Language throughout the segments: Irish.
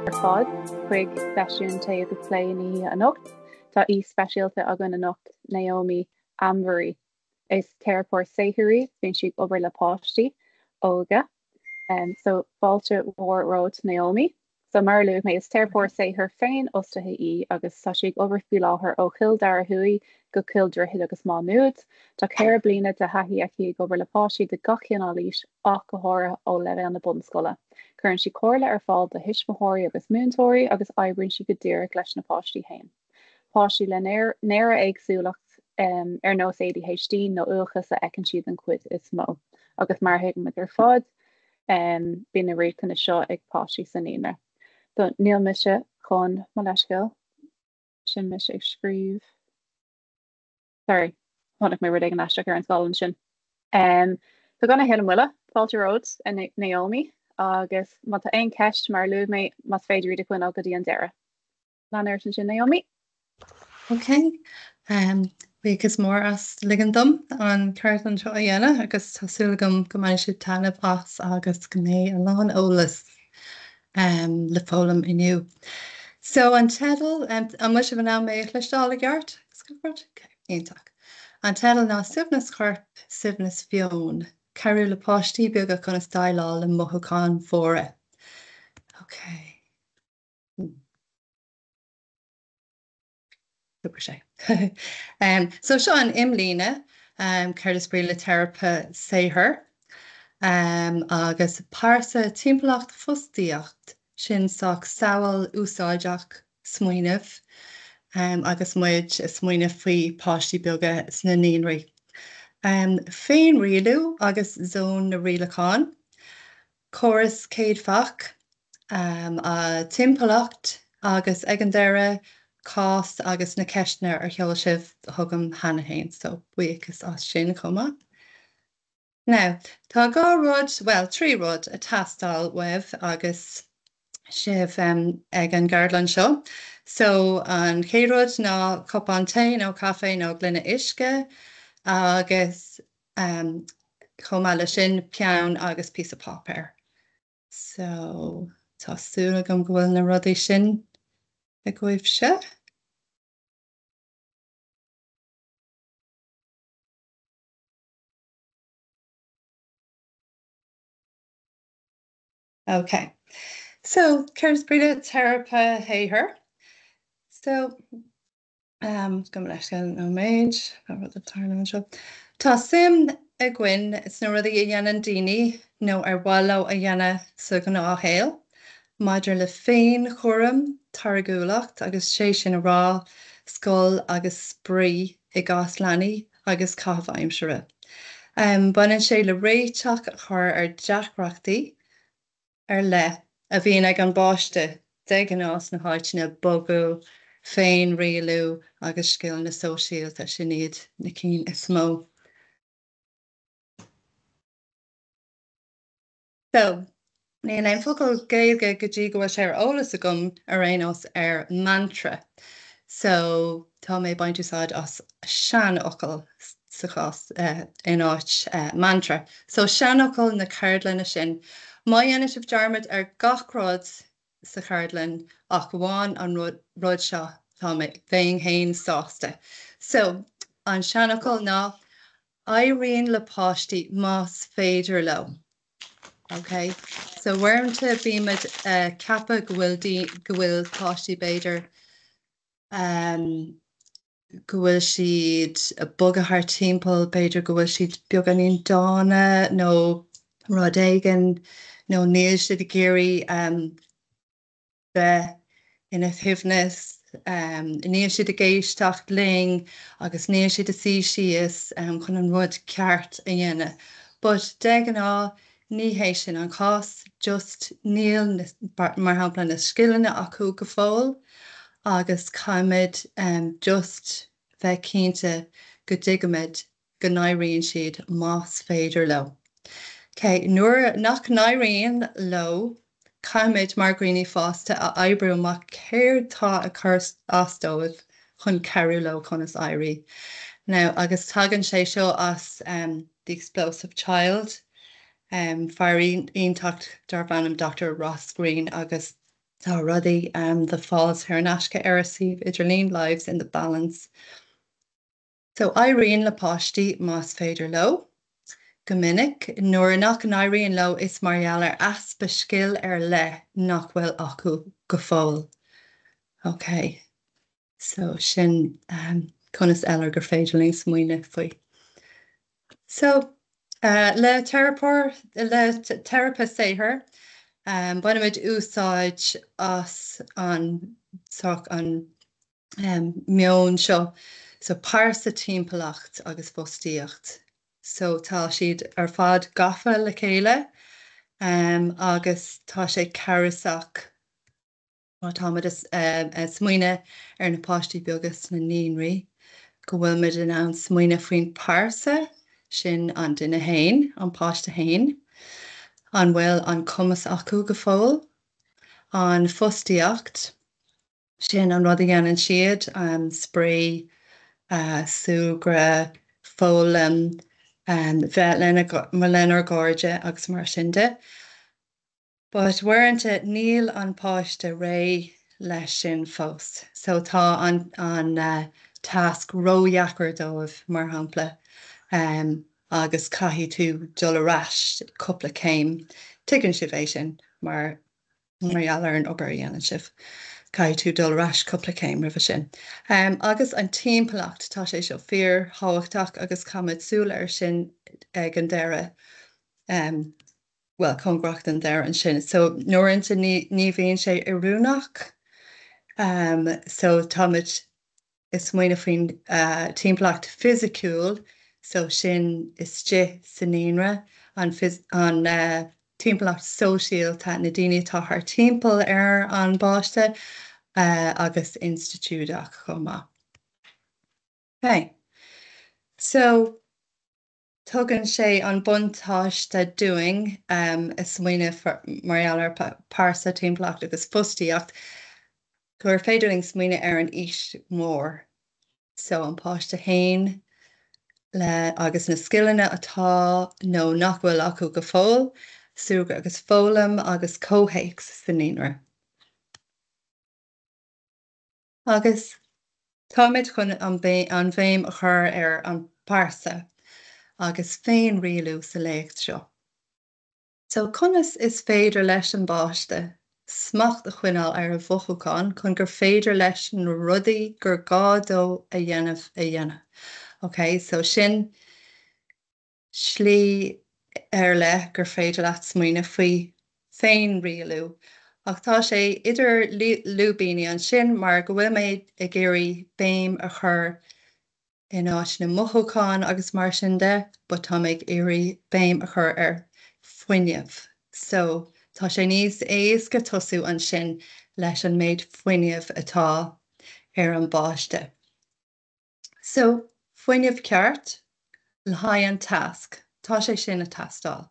Ar fad chuig seisiún Tae agus Plé na hoíche anocht. Tá aoi speisialta againn anocht, Naomi Ambury. Is teiripeoir saothair í, bíonn sí ag obair le páistí óga. So fáilte mhór romhat Naomi. So mar a luaigh mé, is teiripeoir saothair féinfhostaithe í agus tá sí ag obair faoi láthair ó Chill Dara Thuaidh go Cill Droichid agus Má Nuad. Tá 4 bliana de thaithí aici ag obair le páistí de gach cineál aois ach go háirithe ó leibhéal na bunscoile. Cuireann sí comhairle ar fáil do thuismitheoirí agus múinteoirí agus oibríonn sí go díreach leis na páistí féin. Páistí le néara-éagsúlacht ar nós ADHD nó uathachas a fheiceann sí den chuid is mó. Agus mar a thuigimid ar fad, Bíonn na riachtanais seo ag páistí sa naíonra. So níl mise chun mo leithscéal. Sin mise ag scríobh. Sorry, chonaic mé rud éigin aisteach ar an scáileán ansin. Um, so gan a thuilleadh moille, fáilte romhat, a Naomi, agus má tá aon cheist mar a luaigh mé, más féidir iad a choinneáil go dtí an deireadh. Lean ort ansin, Naomi. Ok. Buíochas mór as ligean dom an ceardlann seo a dhéanamh agus tá súil agam go mbainfidh sibh taitneamh as agus go mbeidh a lán eolas le foghlaim inniu. So an teideal, an bhfuil sibh in ann mé a chloisteáil i gceart? Ok, iontach. An teideal ná Suaimhneas Coirp, Suaimhneas Mheoin, Cabhrú le páistí beaga conas déileáil le mothúcháin mhóra. Ok. D'oibrigh sé. So seo an imlíne, céard is brí le teiripe saothair agus pearsa timpeallacht fostaíocht, sin sách samhail úsáideach smaoineamh agus muid ag smaoineamh faoi páistí beaga sna naíonraí. Féinrialú agus zón na rialachán. Córas céadfach, timpeallacht agus ag an deireadh, cás agus na ceisteanna ar sheol sibh chugam cheana féin, so buíochas as sin chomh maith. Now, tá dhá rud, bhuel, trí rud ag teastáil uaibh agus sibh ag an gceardlann seo. So, an chéad rud ná cupán tae nó caife nó gloine uisce agus Chomh maith leis sin, peann agus píosa páipéir. So, tá súil agam go bhfuil na rudaí sin agaibhse. Ok. So, céard is brí le teiripe shaothair? So, Gabh mo leithscéal nóiméad, tá rud ag tarlú anseo. Tá suim againn sna rudaí a dhéanann daoine nó ar mhaith leo a dhéanamh sa ghnáthshaol, maidir le féinchúram, táirgiúlacht agus sé sin a rá, scoil agus spraoi i gcás leanaí agus caitheamh aimsire. Baineann sé le réiteach a chur ar deacrachtaí ar leith a bhíonn ag an bpáiste de ghnáth sna háiteanna, bogadh, féinrialú agus scileanna sóisialta, sin iad na cinn is mó. So, níl aon focal Gaeilge go dtí go bhfuil sé ar eolas agam ar aon nós ar mantra. So, tá mé ag baint úsáid as seanfhocal sa chás in áit mantra. So seanfhocal na ceardlainne sin. Má dhéanann sibh dearmad ar gach rud sa cheardlann ach amháin an rud seo, tá mé, bheinn fhéin sásta. So an seanfhocal ná éiríonn le páistí más féidir leo. Ok, so uaireanta bímid ag ceapadh go bhfuil go bhfuil páistí b'fhéidir go bhfuil siad ag bogadh thart timpeall, b'fhéidir go bhfuil siad beagáinín dána nó rud éigin nó níl siad ag iarraidh bheith ina shuaimhneas, níl siad ag éisteacht linn agus níl siad ag suí síos chun an rud ceart a dhéanamh. But de ghnáth ní hé sin an cás, just níl mar shampla na scileanna acu go fóill agus caithfimid just bheith cinnte go dtuigimid go n-éiríonn siad más féidir leo. Ok, nuair nach n-éiríonn leo caithfimid mar dhaoine fásta a oibriú amach céard tá ag cur as dóibh chun cabhrú leo conas éirí. Now agus tagann sé seo as The Explosive Child, fear iontach darb ainm Dr Ross Greene agus. Tá rudaí le fáil saor in aisce ar a suíomh idirlín Lives in the Balance. So éiríonn le páistí más féidir leo. Go minic, nuair nach n-éiríonn leo is mar gheall ar easpa scil ar leith nach bhfuil acu go fóill. Ok, so sin conas eile gur féidir linn smaoineamh faoi. So, le teiripeoir, le teiripe saothair, bainimid úsáid as an, an meon seo, so pearsa, timpeallacht agus fostaíocht. So tá siad ar fad gafa le chéile agus tá sé cabhrach má táimid ag smaoineamh ar na páistí beaga sna naíonraí, go bhfuilmid in ann smaoineamh faoin pearsa, sin an duine fhéin, an páiste fhéin, an bhfuil an cumas acu go fóill, an fostaíocht, Sin an rud a dhéanann siad, spraoi, súgradh, foghlaim, bheith lenár gcairde agus mar sin de. But uaireanta níl an páiste réidh leis sin fós. So tá an tasc ródheacair dóibh, mar shampla, agus caithfidh tú dul ar ais cúpla céim. Tuigeann sibh é sin mar mar gheall ar an obair a dhéanann sibh. Caithfidh tú dul ar ais cúpla céim roimhe sin. Agus an timpeallacht, tá sé seo fíorthábhachtach agus caithfimid súil air sin ag an deireadh, bhuel, cóngarach don deireadh ansin. So uaireanta ní bhíonn sé oiriúnach. So táimid ag smaoineamh faoin timpeallacht fisiciúil, so sin istigh sa naíonra, an an timpeallacht sóisialta, na daoine atá thart timpeall ar an bpáiste agus institiúideach chomh maith. Okay. So Tugann sé an buntáiste dúinn ag smaoineamh mar gheall ar pearsa, timpeallacht agus fostaíocht gur féidir linn smaoineamh ar an fhís mhór. So an páiste fhéin le agus na scileanna atá nó nach bhfuil acu go fóill, súgradh agus foghlaim agus comhthéacs sa naíonra. Agus táimid chun an bhéim a chur ar an bpearsa agus féinrialú sa léacht seo. So conas is féidir leis an bpáiste smacht a choinneáil ar a mhothúcháin chun gur féidir leis na rudaí gur gá dó a dhéanamh a dhéanamh? Ok, so sin slí ar leith gur féidir leat smaoineamh faoi féinrialú. Ach tá sé idir lúibíní ansin mar go bhfuil mé ag iarraidh béim a chur in áit na mothúcháin agus mar sin de, but tá mé ag iarraidh béim a chur ar fuinneamh. So tá sé níos éasca tosú ansin leis an méid fuinnimh atá ar an bpáiste. So, fuinneamh ceart le haghaidh an tasc, tá sé sin ag teastáil.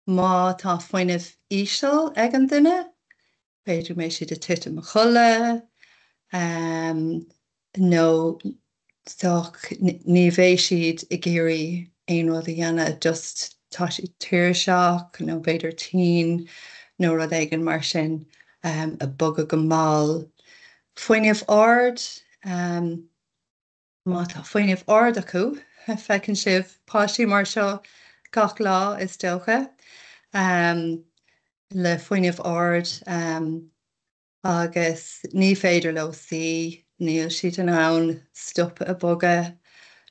Má tá fuinneamh íseal ag an duine, b'fhéidir go mbeidh siad ag titim a chodladh, nó ní bheidh siad ag iarraidh aon rud a dhéanamh, just tá siad tuirseach nó b'fhéidir tinn nó rud éigin mar sin, ag bogadh go mall. Fuinneamh ard, Má tá fuinneamh ard acu, feiceann sibh páistí mar seo gach lá is dócha, le fuinneamh ard agus ní féidir leo suí, níl siad in ann stopadh ag bogadh,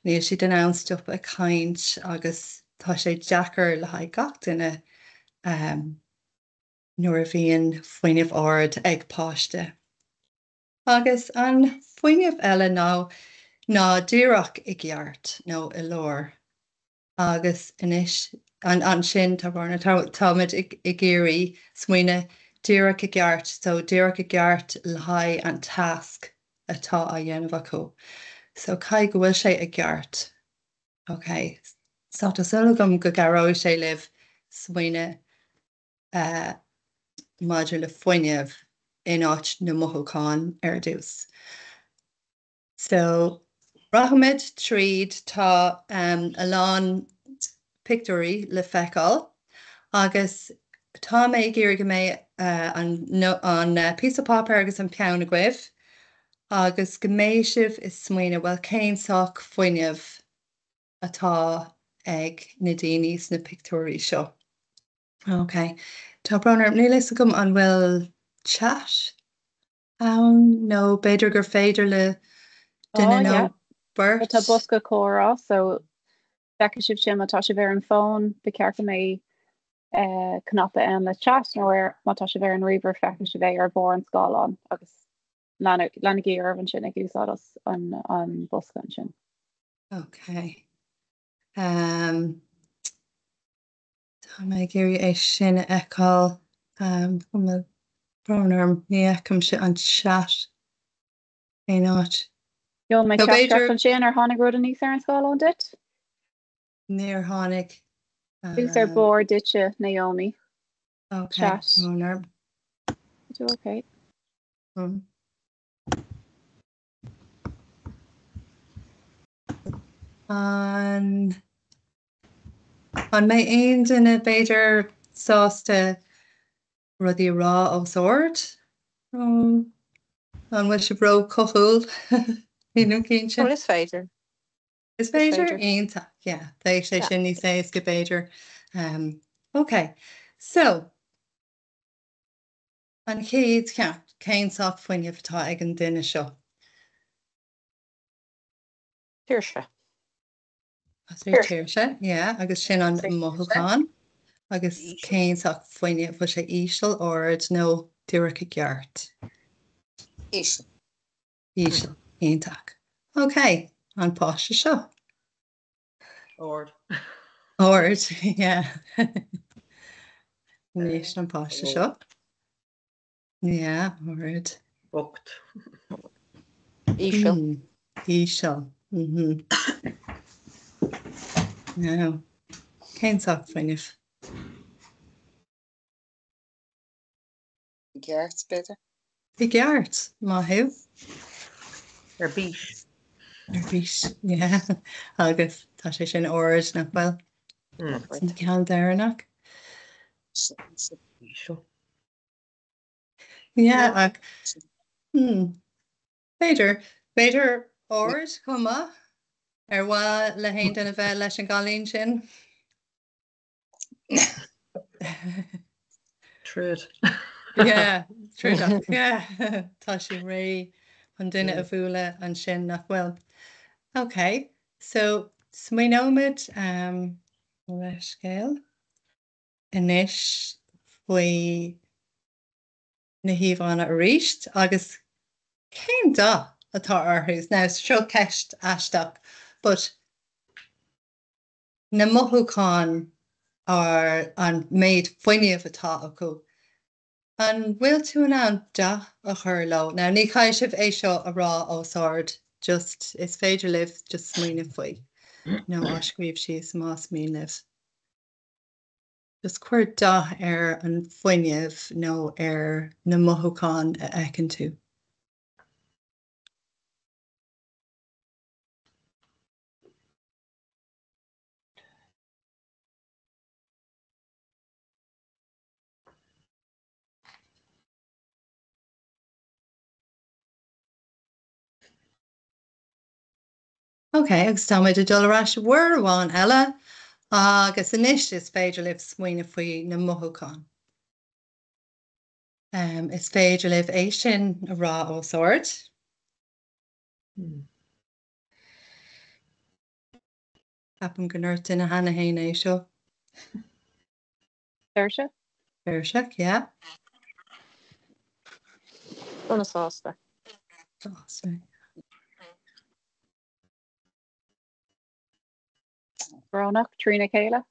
níl siad in ann stopadh ag caint agus tá sé deacair le haghaidh gach duine nuair a bhíonn fuinneamh ard ag páiste. Agus an fuinneamh eile ná ná díreach i gceart nó i lár. Agus anois ansin tá táimid ag iarraidh smaoineamh díreach i gceart, so díreach i gceart le haghaidh an tasc atá á dhéanamh acu. So caithfidh go bhfuil sé i gceart. Ok. So tá súil agam go gcabhróidh sé libh smaoineamh maidir le fuinneamh in áit na mothúchán ar dtús. So rachaimid tríd, tá a lán pictiúirí le feiceáil agus tá mé ag iarraidh go mbeidh. an an píosa páipéir agus an peann agaibh agus go mbeidh sibh ag smaoineamh, bhuel cén sórt fuinneamh atá ag na daoine sna pictiúirí seo. Ok, tá brón orm, níl a fhios agam an bhfuil chat ann nó b'fhéidir gur féidir le duine nó beirt. Tá bosca comhrá so feicfidh sibh sin má tá sibh ar an bhfón, ba cheart go mbeidh cnaipe ann le chat nó ar má tá sibh ar an ríomhaire feicfidh sibh é ar bharr an scáileáin agus leanaigí oraibh ansin ag úsáid as an an bosca ansin. Ok. Um, Tá mé ag iarraidh é sin a fheiceáil. Um, brón orm, ní fheicimse an chat aon áit. Gheobhaidh mé teachtaireacht ansin ar tháinig rud aníos ar an scáileán duit? Níor tháinig. Thuas ar barr duitse, Naomi. Ok, Chat. brón orm. Tú ok. An an mbeidh aon duine b'fhéidir sásta rudaí a rá os ard? An bhfuil sibh ró-chotúil? Nílim cinnte. Bhuel, is féidir. Is féidir? Iontach, yeah. Beidh sé sin níos éasca b'fhéidir. Um, ok, so an chéad cheann, cén sórt fuinnimh atá ag an duine seo? Tuirse. Tuirse, yeah, agus sin an mothúchán. Agus cén sórt fuinnimh, bhfuil sé íseal, ard nó díreach i gceart? Íseal. Íseal. Iontach. Ok, an páiste seo. Ard. Ard, yeah. Anois an páiste seo. Yeah, ard. Bocht. Íseal. Íseal. Mhm. Now, cén sórt fuinnimh? I gceart, b'fhéidir? I gceart, maith thú. Ar bís. Ar bís, yeah. Agus tá sé sin ard, nach bhfuil? An ceann deireanach. Íseal. Yeah, ach hmm, b'fhéidir, b'fhéidir ard chomh maith? Ar mhaith le haon duine bheith leis an gcailín sin? Troid. Yeah, troid, yeah. Tá sí réidh chun duine a bhualadh ansin nach bhfuil. Ok, so smaoineoimid um, leithscéal anois faoi na híomhánna arís agus cén dath atá orthu? Now, seo ceist aisteach, but na mothúcháin or an méid fuinnimh atá acu. An bhfuil tú in ann dath a chur leo? Now ní chaithfidh sibh é seo a rá os ard, just is féidir libh just smaoineamh faoi nó á scríobh síos más mian libh. Just cuir dath ar an fuinneamh nó ar na mothúcháin a fheiceann tú. Ok, agus táimid ag dul ar ais uair amháin eile agus anois is féidir libh smaoineamh faoi na mothúcháin. Um, is féidir libh é sin a rá os ard. Ceapaim go ndúirt duine cheana féin é seo. Tuirseach? Tuirseach, yeah. Sona sásta. Sásta. Brónach trína chéile?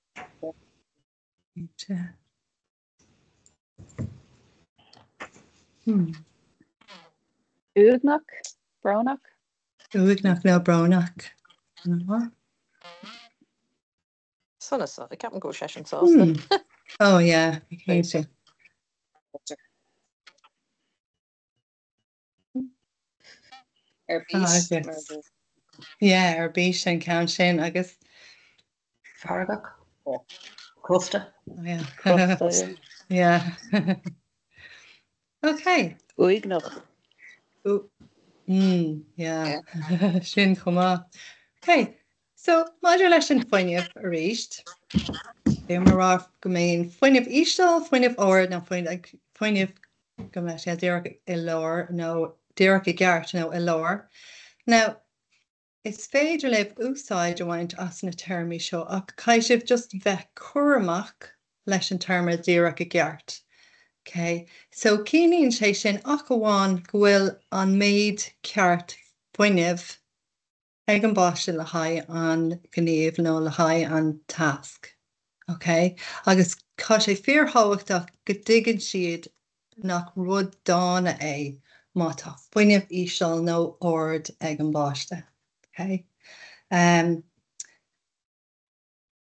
Hmm. Uaigneach, brónach? Uaigneach nó brónach. Sona sa, ceapaim go bhfuil seisean sásta. Hmm. Oh yeah, cinnte. Ar bís. Agus yeah, ar bís an ceann sin agus Feargach. Crosta. Oh, yeah. Crosta, yeah. Yeah. Ok. Uaigneach. Mm, yeah. Sin chomh maith. Ok, so maidir leis an fuinneamh arís, bhí mé ag rá go mbíonn fuinneamh íseal, fuinneamh ard nó fuinneamh go mbeadh sé díreach i lár nó díreach i gceart nó i lár. Now, Is féidir libh úsáid a bhaint as na téarmaí seo ach caithfidh sibh just bheith cúramach leis an téarma díreach i gceart. Ok, so ciallaíonn sé sin ach amháin go bhfuil an méid ceart fuinnimh ag an bpáiste le haghaidh an ghníomh nó le haghaidh an tasc. Ok, agus tá sé fíorthábhachtach go dtuigeann siad nach rud dána é má tá fuinneamh íseal nó ard ag an bpáiste. Ok. Um,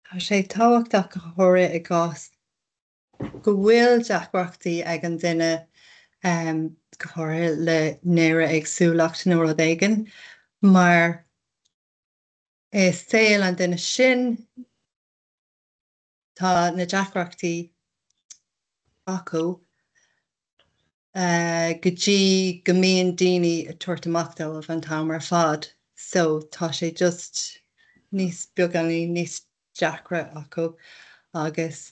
tá sé tábhachtach go háirithe i gcás go bhfuil deacrachtaí ag an duine um, go háirithe le néara-éagsúlacht nó rud éigin, mar i saol an duine sin tá na deacrachtaí acu go dtí go mbíonn daoine ag tabhairt amach dóibh an t-am ar fad so tá sé just níos beagáinín níos deacra acu agus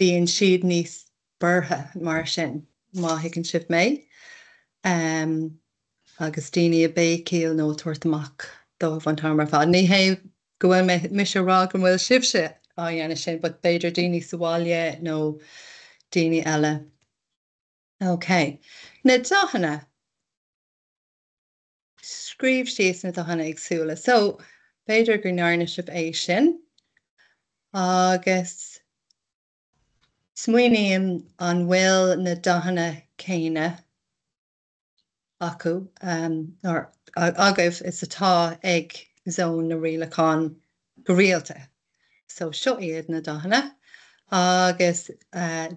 bíonn siad níos buartha mar sin, má thuigeann sibh mé. Agus daoine ag béicíl nó ag tabhairt amach dóibh an t-am ar fad. Ní hé go bhfuil mé mise ag rá go bhfuil sibhse á dhéanamh sin but b'fhéidir daoine sa bhaile nó daoine eile. Ok. Na dathanna. Scríobh síos na dathanna éagsúla. So, b'fhéidir go ndearna sibh é sin agus smaoiním an bhfuil na dathanna céanna acu or agaibh is atá ag zón na rialachán go rialta. So seo iad na dathanna agus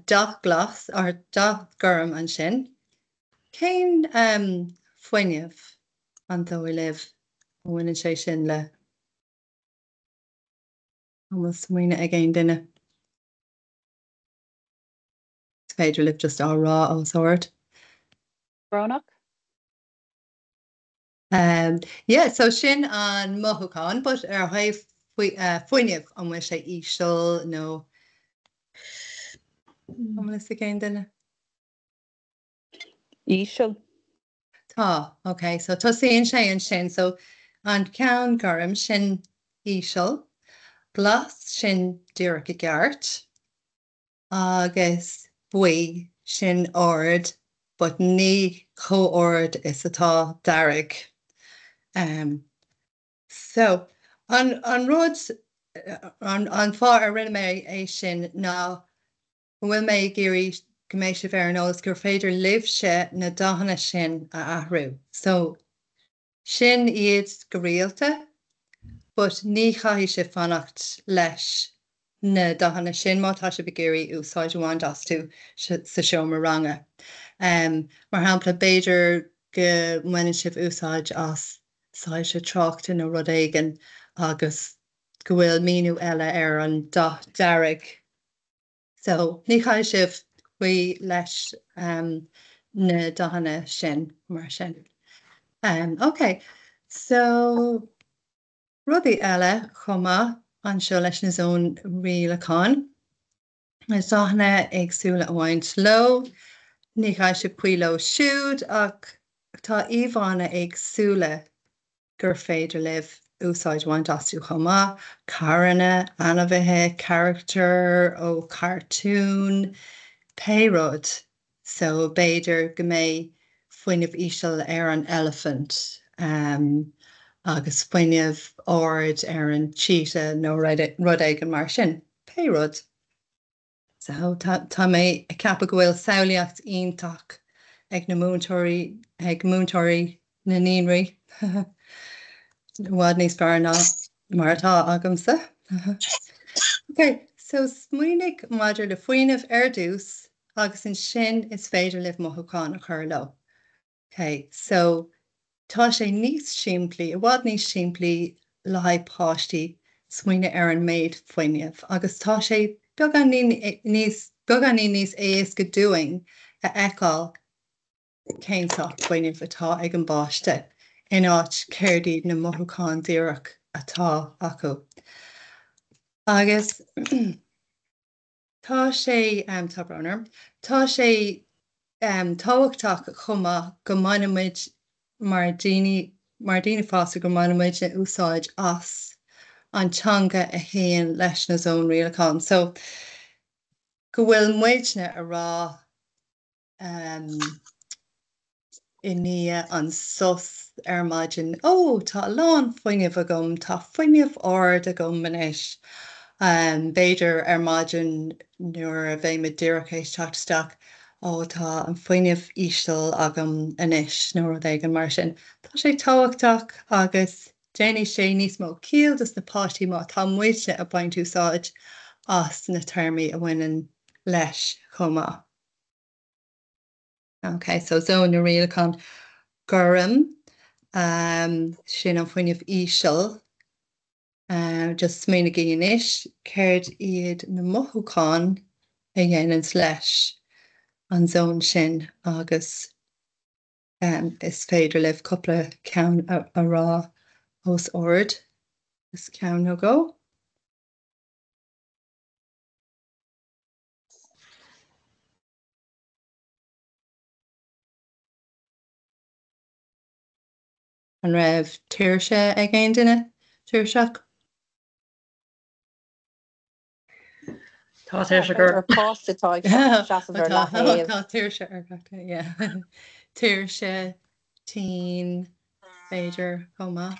dath glas or dath gorm ansin. Cén fuinneamh an dóigh libh a bhaineann sé sin le? An bhfuil smaoineamh ag aon duine? Is féidir libh just á rá os ard. Brónach? Um, yeah, so sin an mothúchán, but ar thaobh fuinnimh, an bhfuil sé íseal nó an bhfuil fhios ag aon duine? Íseal. Tá, ok, so tosaíonn sé ansin, so an ceann gorm sin íseal, glas sin díreach i gceart, agus buí sin ard but ní chomh ard is atá dearg. Um, so, an, an rud, an, an fáth a rinne mé é sin ná go bhfuil mé ag iarraidh go mbeidh sibh ar an eolas gur féidir libhse na dathanna sin a athrú. So, sin iad go rialta but ní chaithfidh sibh fanacht leis na dathanna sin má tá sibh ag iarraidh úsáid a bhaint astu sa seomra ranga. Um, mar shampla, b'fhéidir go mbaineann sibh úsáid as soilse tráchta nó rud éigin agus go bhfuil míniú eile ar an dath dearg. So, ní chaithfidh sibh cloí leis na dathanna sin mar sin. Ok, so rudaí eile chomh maith anseo leis na zóin rialacháin. Na dathanna éagsúla a bhaint leo. Ní chaithfidh sibh cloí leo siúd ach tá íomhánna éagsúla gur féidir libh úsáid a bhaint astu chomh maith, carranna, ainmhithe, carachtair ó chartún, pé rud. So b'fhéidir go mbeidh fuinneamh íseal ar an elephant agus fuinneamh ard ar an cheetah nó rud éigin mar sin, pé rud. So, tá mé ag ceapadh go bhfuil samhlaíocht iontach ag na múinteoirí, ag múinteoirí na naíonraí, i bhfad níos fearr ná mar atá agamsa. Ok, so smaoinigh maidir le fuinneamh ar dtús agus ansin is féidir libh mothúcháin a chur leo. Ok, so tá sé níos simplí, i bhfad níos simplí le haghaidh páistí smaoineamh ar an méid fuinnimh agus tá sé beagáinín níos, beagáinín níos éasca dúinn a fheiceáil. Cén sórt fuinnimh atá ag an bpáiste in áit céard iad na mothúcháin díreach atá acu. Agus tá sé, tá brón orm, tá sé tábhachtach chomh maith go mbaineann muid mar daoine, mar daoine fásta go mbaineann muidne úsáid as an teanga a théann leis na zóin rialacháin. So go bhfuil muidne a rá i ndiaidh an sos ar maidin, Ó, tá a lán fuinnimh agam, tá fuinneamh ard agam anois. B'fhéidir ar maidin nuair a bheimid díreach théis teacht isteach, Ó, tá an fuinneamh íseal agam anois nó rud éigin mar sin. Tá sé tábhachtach agus déanfaidh sé níos mó ciall dos na páistí má tá muidne ag baint úsáid as na téarmaí a bhaineann leis chomh maith. Ok, so zón na rialachán gorm, um, sin an fuinneamh íseal. Um, just smaoinigí anois céard iad na mothúcháin a dhéananns leis an zón sin agus um, is féidir libh cúpla ceann a, a rá os ard. Is ceann nó dhó. An raibh tuirse ag aon duine? Tuirseach? Tá tuirse gur páiste atá ag seasamh ar leaththaobh. Tá tuirse ar gach duine, yeah. Tuirse, tinn, b'fhéidir, chomh maith.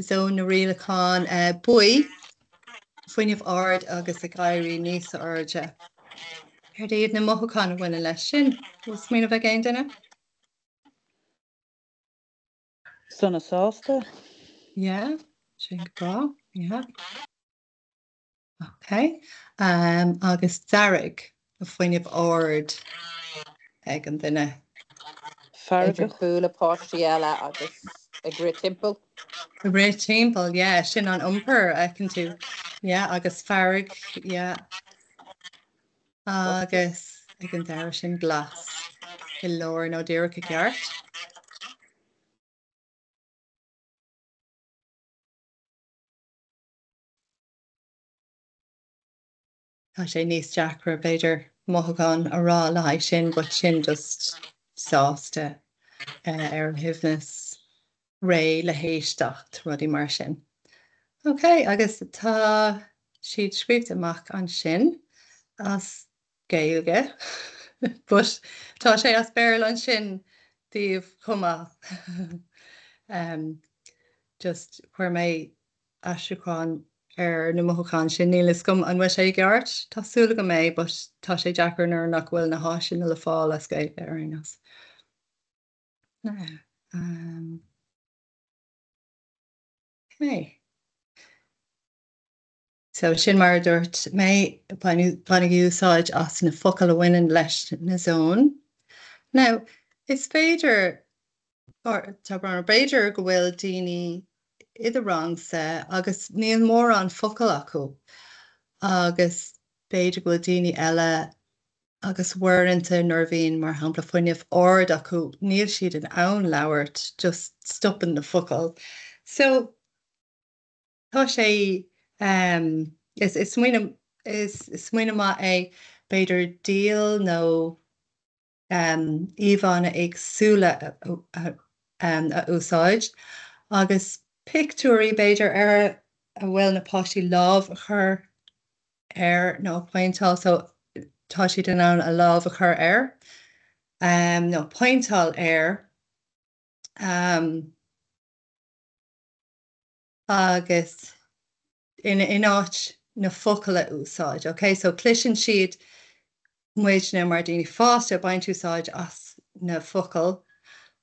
Zón na rialachán buí, fuinneamh ard agus ag éirí níos airde. Céard iad na mothúcháin a bhaineann leis sin? Bhfuil smaoineamh ag aon duine? Sona sásta? Yeah, sin go breá, yeah. Ok. Um, agus dearg, fuinneamh ard ag an duine. Feargach. Ag bualadh páistí eile agus ag rith timpeall. Ag rith timpeall, yeah, sin an iompar a fheiceann tú. Yeah, agus fearg, yeah. Agus ag an deireadh sin glas i lár nó díreach i gceart. Tá sé níos deacra b'fhéidir mothúchán a rá le haghaidh sin but sin just sásta ar a shuaimhneas, réidh le héisteacht, rudaí mar sin. Ok, agus tá siad scríobhta amach ansin as Gaeilge but tá sé as Béarla ansin daoibh chomh maith. um, just chuir mé aistriúchán ar na mothúcháin sin. Níl fhios agam an bhfuil sé i gceart, tá súil agam é, but tá sé deacair nuair nach bhfuil na háiseanna le fáil as Gaeilge ar aon nós. Now, um, okay. So sin mar a dúirt mé, bainigí úsáid as na focail a bhaineann leis na zóin. Now, is féidir Tá brón orm, b'fhéidir go bhfuil daoine i do rangsa agus níl mórán focal acu agus b'fhéidir go bhfuil daoine eile agus uaireanta nuair a bhíonn, mar shampla, fuinneamh ard acu, níl siad in ann labhairt, just stopann na focail. So tá sé, is smaoineamh, is smaoineamh maith é b'fhéidir diall nó íomhánna éagsúla a úsáid agus pictiúirí, b'fhéidir, ar a bhfuil na páistí lámh a chur air nó pointeáil so tá siad in ann a lámh a chur air nó pointeáil air. Agus in in áit na focail a úsáid. Ok, so cloiseann siad muidne mar daoine fásta ag baint úsáid as na focail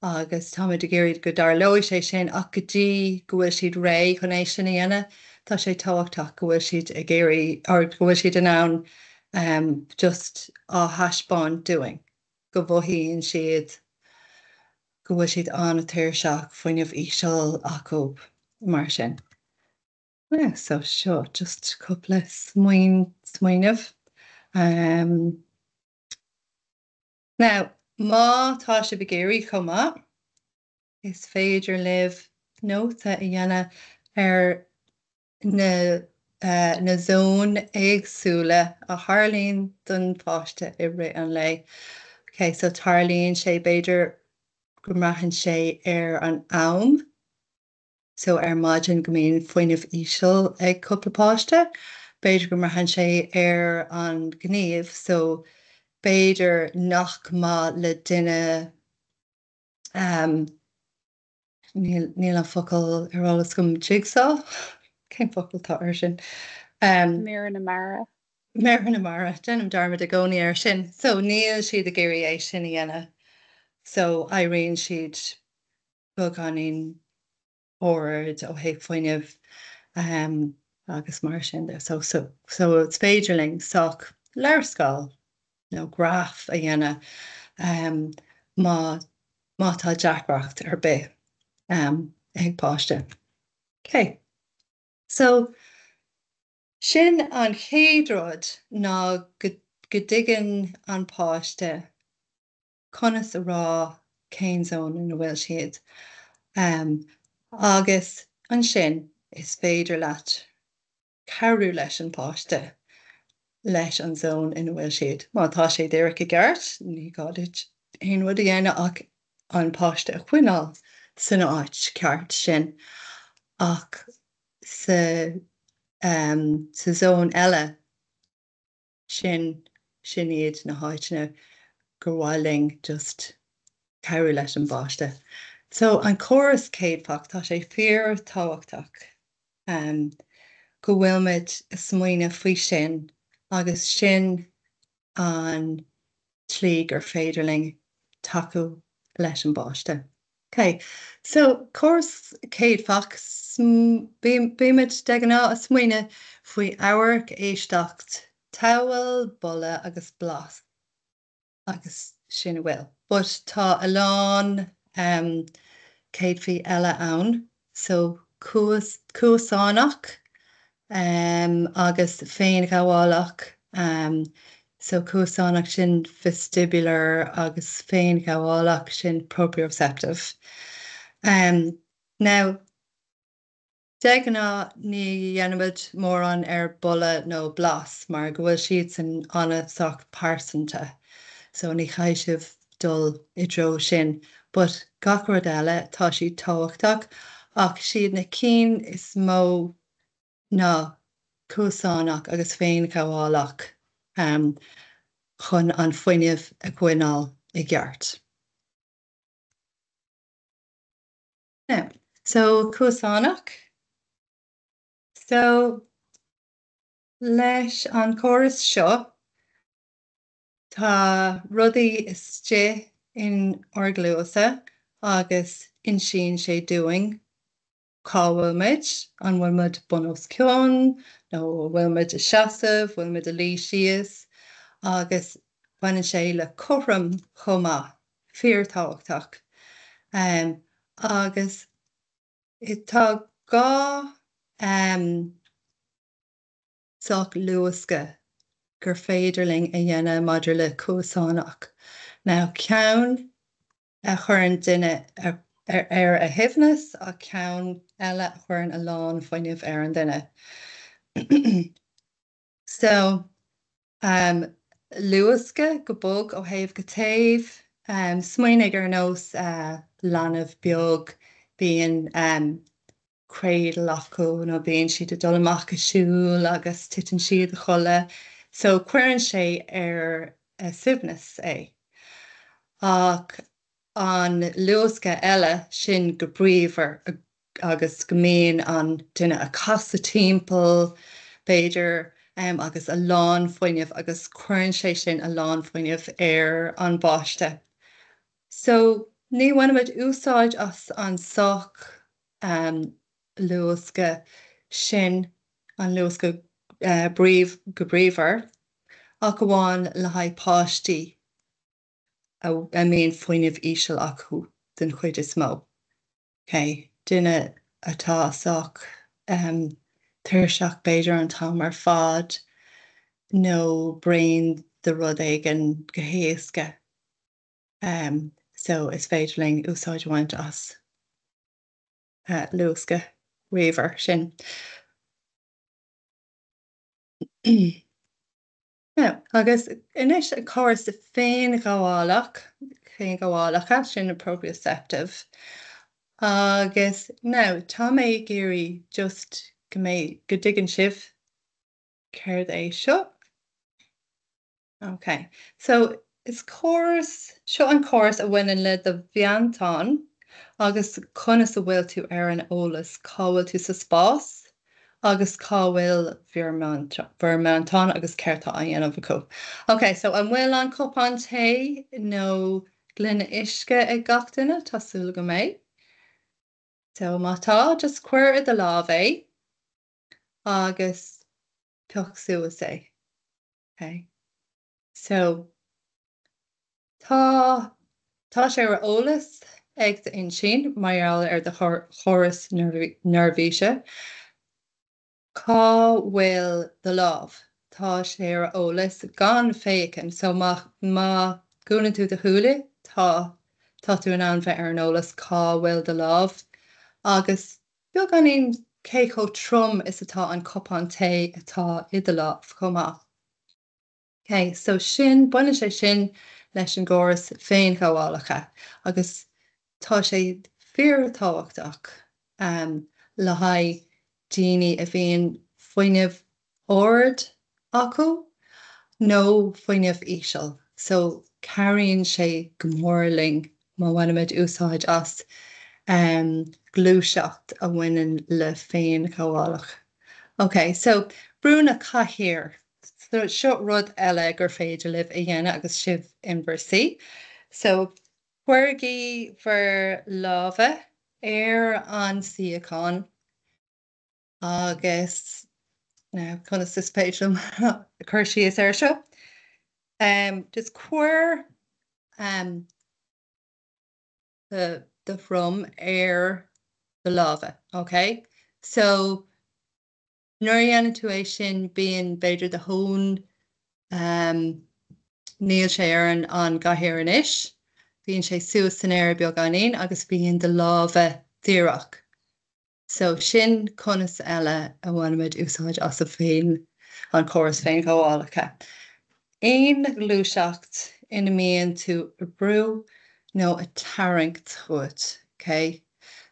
agus táimid ag iarraidh go dtarlóidh sé sin ach go dtí go bhfuil siad réidh chun é sin a dhéanamh, tá sé tábhachtach go bhfuil siad ag iarraidh or go bhfuil siad in ann um, just á thaispeáint dúinn go mhothaíonn siad go bhfuil siad an-tuirseach, fuinneamh íseal acu mar sin. Yeah, so seo just cúpla smaoin smaoineamh. Um, Now, má tá sibh ag iarraidh chomh maith, is féidir libh nóta a dhéanamh ar na na zóin éagsúla a tharlaíonn don pháiste i rith an lae. Ok, so tarlaíonn sé, b'fhéidir go mbraitheann sé ar an am, so ar maidin go mbíonn fuinneamh íseal ag cúpla páiste, b'fhéidir go mbraitheann sé ar an ghníomh, so b'fhéidir nach maith le duine um, níl, níl an focal ar eolas agam jigsaw? Cén focal atá air sin? Um, Méara na mara. Méara na mara, déanaim dearmad i gcónaí air sin. So níl siad ag iarraidh é sin a dhéanamh. So éiríonn siad beagáinín ard ó thaobh fuinnimh agus mar sin de. So, so, so is féidir linn sách léarscáil nó graf a dhéanamh um, má, má tá deacracht ar bith um, ag páiste. Ok. So, sin an chéad rud ná go, go dtuigeann an páiste conas a rá cén zón ina bhfuil siad. Agus ansin is féidir leat cabhrú leis an bpáiste leis an zón ina bhfuil siad. Má tá sé díreach i gceart, ní gá duit aon rud a dhéanamh ach an páiste a choinneáil san áit ceart sin. Ach sa sa zón eile, Sin, sin iad na háiteanna gur mhaith linn just cabhrú leis an bpáiste. So an córas céadfach, tá sé fíor-tábhachtach um, go bhfuilmid ag smaoineamh faoi sin agus sin an tslí gur féidir linn tacú leis an bpáiste. Ok, so córas céadfach, bímid de ghnáth ag smaoineamh faoi amharc, éisteacht, tadhall, boladh agus blas agus sin a bhfuil. But tá a lán um, céadfaí eile ann, so cuas, cuasánach um, agus féinghabhálach um, so cuasánach sin vestibular agus féinghabhálach sin proprioceptive. Um, now, de ghnáth ní dhéanaimid mórán ar boladh nó blas mar go bhfuil siad san an-sách pearsanta, so ní chaithfidh sibh dul i dtreo sin, but gach rud eile tá siad tábhachtach ach siad na cinn is mó ná cuasánach agus féinghabhálach chun an fuinneamh a choinneáil i gceart. Now, so cuasánach. So leis an chóras seo tá rudaí istigh in ár gcluasa agus insíonn sé dúinn cá bhfuil muid, an bhfuil muid bun os cionn nó an bhfuil muid ag seasamh, bhfuil muid ag luí síos agus baineann sé le cothrom chomh maith, fíorthábhachtach. Um, agus tá gá um, sách luascadh gur féidir linn a dhéanamh maidir le cuasánach. Now ceann a chuireann duine ar a shuaimhneas ach ceann eile a chuireann a lán fuinnimh ar an duine. So, um, luascadh go bog ó thaobh go taobh, um, smaoinigh ar nós uh, leanbh beag, bíonn um, cradle acu nó bíonn siad ag dul amach ag siúl agus titeann siad a chodladh. So cuireann sé ar a suaimhneas é. Ach an luascadh eile sin go bríomhar agus go mbíonn an duine ag casadh timpeall b'fhéidir um, agus a lán fuinnimh agus cuireann sé sin a lán fuinnimh ar an bpáiste. So ní bhainimid úsáid as an sách um, luascadh sin, an luascadh uh, bríomh, go bríomhar, ach amháin le haghaidh páistí a, a mbíonn fuinneamh íseal acu den chuid is mó. Okay. Duine atá sách um, tuirseach b'fhéidir an t-am ar fad nó bréan de rud éigin go héasca. Um, so is féidir linn úsáid a bhaint as uh, luascadh ramhar sin. Now, agus anois an córas féinghabhálach, féinghabhálacha, sin an proprioceptive. Agus now, tá mé ag iarraidh just go mbeidh, go dtuigeann sibh céard é seo. Ok, so is córas, seo an córas a bhaineann le do mheantán agus conas a bhfuil tú ar an eolas, cá bhfuil tú sa spás agus cá bhfuil bhur meantán agus céard tá á dhéanamh acu. Ok, so an bhfuil an cupán tae nó gloine uisce ag gach duine? Tá súil agam go mbeidh. So má tá, just cuir i do lámh é agus pioc suas é. Ok. So, tá, tá sé ar eolas ag d'intinn mar gheall ar do chóras neirbhíse. Cá bhfuil do lámh? Tá sé ar eolas gan féachaint. So, má, má dhúnann tú do shúile, tá, tá tú in ann bheith ar an eolas cá bhfuil do lámh agus beagáinín cé chomh trom is atá an cupán tae atá i do lámh chomh maith. Ok, so sin, baineann sé sin leis an gcóras féinghabhálacha agus tá sé fíorthábhachtach le haghaidh daoine a bhíonn fuinneamh ard acu nó fuinneamh íseal. So cabhraíonn sé go mór linn má bhainimid úsáid as gluaiseacht a bhaineann le féinghabhálach. Ok, so brú na cathaoir. So seo rud eile gur féidir libh a dhéanamh agus sibh in bhur suí. So cuirigí bhur lámha ar an suíochán agus now conas is féidir liom cur síos air seo? Um, just cuir um, do, do throm ar do lámha, ok? So nuair a dhéanann tú é sin bíonn b'fhéidir do thóin um, níl sé ar an, an gcathaoir anois, bíonn sé suas san aer beagáinín agus bíonn do lámha díreach. So sin conas eile a bhainimid úsáid as an féin, an córas féinghabhálacha. Aon ghluaiseacht ina mbíonn tú ag brú nó ag tarraingt chugat, ok?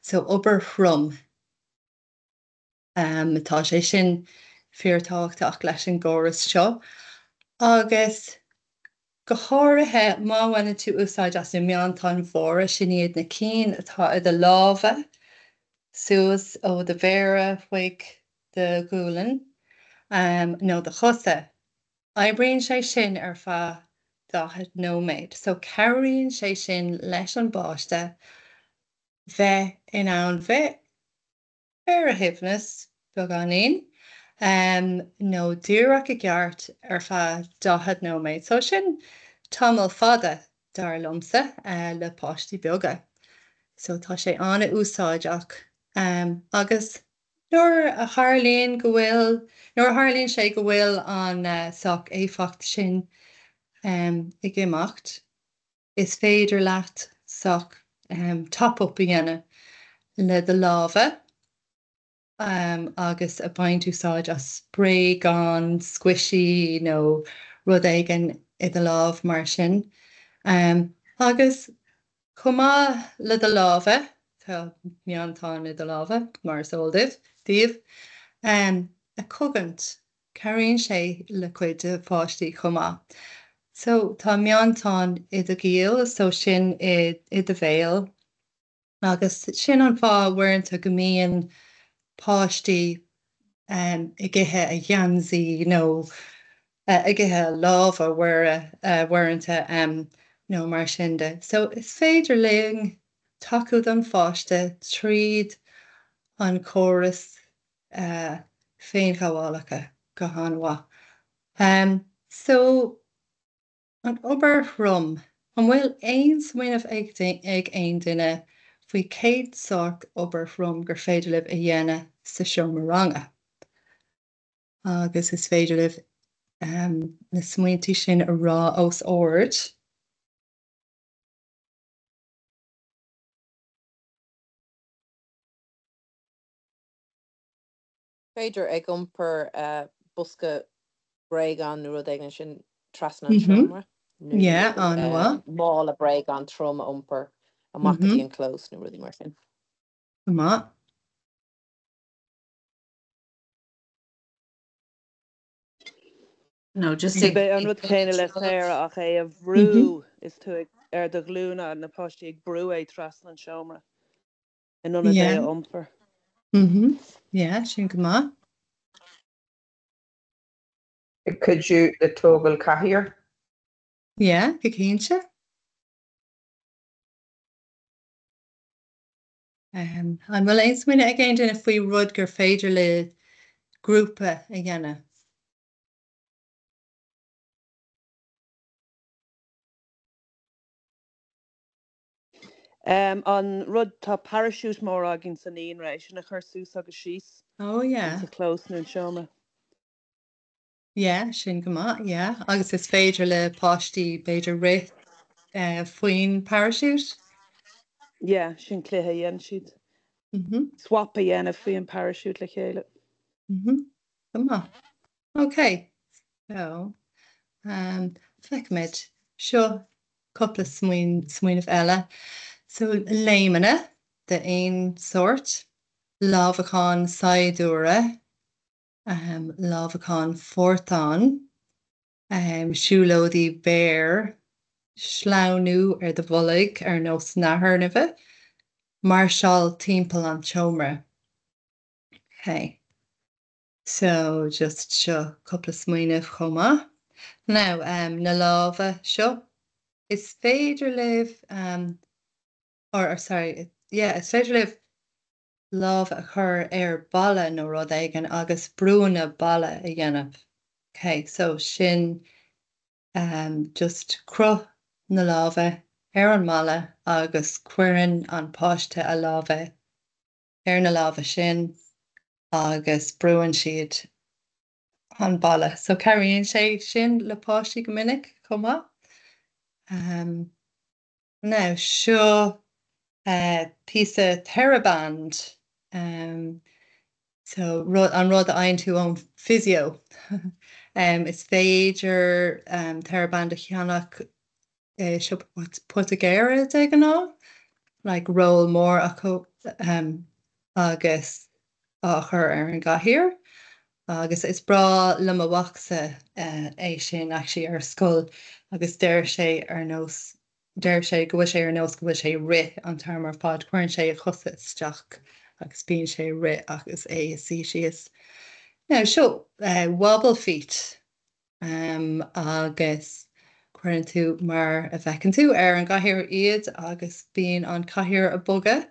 So obair throm. Um, tá sé sin fíorthábhachtach leis an gcóras seo. Agus go háirithe má bhaineann tú úsáid as na meantáin mhóra, sin iad na cinn atá i do lámha, suas ó do mhéara chuig do ghualainn nó do chosa. Oibríonn sé sin ar feadh 40 nóiméad. So cabhraíonn sé sin leis an bpáiste bheith in ann bheith ar a shuaimhneas beagáinín nó díreach i gceart ar feadh 40 nóiméad. So sin tamall fada dar liomsa le páistí beaga. So tá sé an-úsáideach agus nuair a tharlaíonn go bhfuil, nuair a tharlaíonn sé go bhfuil an sách éifeacht sin ag imeacht, is féidir leat sách top up a dhéanamh le do lámha agus ag baint úsáid as bréagán squishy nó rud éigin i do lámh mar sin. Agus chomh maith le do lámha, tá meantáin i do lámha, mar is eol duit, daoibh, a chogaint, cabhraíonn sé le cuid de pháistí chomh maith. So tá meantán i do ghiall, so sin i do bhéal. Agus sin an fáth uaireanta go mbíonn páistí ag ithe a gheansaí nó ag ithe a lámha uaireanta nó mar sin de. So is féidir linn tacú don pháiste tríd an chóras féinghabhálacha go han-mhaith. So An obair throm. An bhfuil aon smaoineamh ag aon duine faoi cén sórt obair throm gur féidir libh a dhéanamh sa seomra ranga? Agus is féidir libh na smaointe sin a rá os ard. B'fhéidir ag iompar bosca bréagán nó rud éigin sin trasna an seomra nó mála bréagán trom a iompar amach go dtí an clós nó rudaí mar sin. Go maith. Nó just ag. B'é an rud céanna le Sarah ach é a bhrú is tú ar do ghlúine, na páistí ag brú é trasna an seomra. In ionad é a iompar. Mhm. Yeah, sin go maith. Ag cuidiú le tógáil cathaoir. Yeah, go cinnte. Um, an bhfuil aon smaoineamh ag aon duine faoi rud gur féidir le grúpa a dhéanamh? An rud, tá parachute mór againn sa naíonra, é sin a chur suas agus síos Oh yeah. sa chlós nó an seomra. Yeah, sin go maith, yeah. Agus is féidir le páistí b'fhéidir rith faoin parachute? Yeah, sin cluiche a dhéanann siad. Mhm. Swap a dhéanamh faoi an parachute le chéile. Mhm. Go maith. Ok, so, um, feicfimid. Seo cúpla smaoineamh eile. So, léimeanna d'aon sórt, lámhacán saighdiúra, um, lámhacán phortáin, um, siúlóidí béir, sleamhnú ar do bholg ar nós nathair máirseáil timpeall an tseomra. Ok. So just seo cúpla smaoineamh chomh maith. Now um, na lámha seo, is féidir libh um, or, or sorry, yeah, is féidir libh lámh a chur ar balla nó rud éigin agus brúnna balla a dhéanamh. Ok, so sin um, just cruth na lámha ar an mballa agus cuireann an páiste a lámha ar na lámha sin agus brúann siad an balla. So cabhraíonn sé sin le páistí go minic chomh maith. Um, now seo uh, píosa TheraBand. Um, so rud, an rud a fhaigheann tú ón physio. um, is féidir um, TheraBand a cheannach i siopa poitigéara de ghnáth, like roll mór acu um, agus á chur ar an gcathaoir. Agus is breá le mo mhacsa uh, é sin actually ar scoil agus deir sé ar nós deir sé go bhfuil sé ar nós go bhfuil sé rith an t-am ar fad, cuireann sé a chosa isteach agus bíonn sé rith agus é ag suí síos. Now seo uh, wobble feet um, agus cuireann tú mar a bhfeiceann tú ar an gcathaoir iad agus bíonn an cathaoir ag bogadh.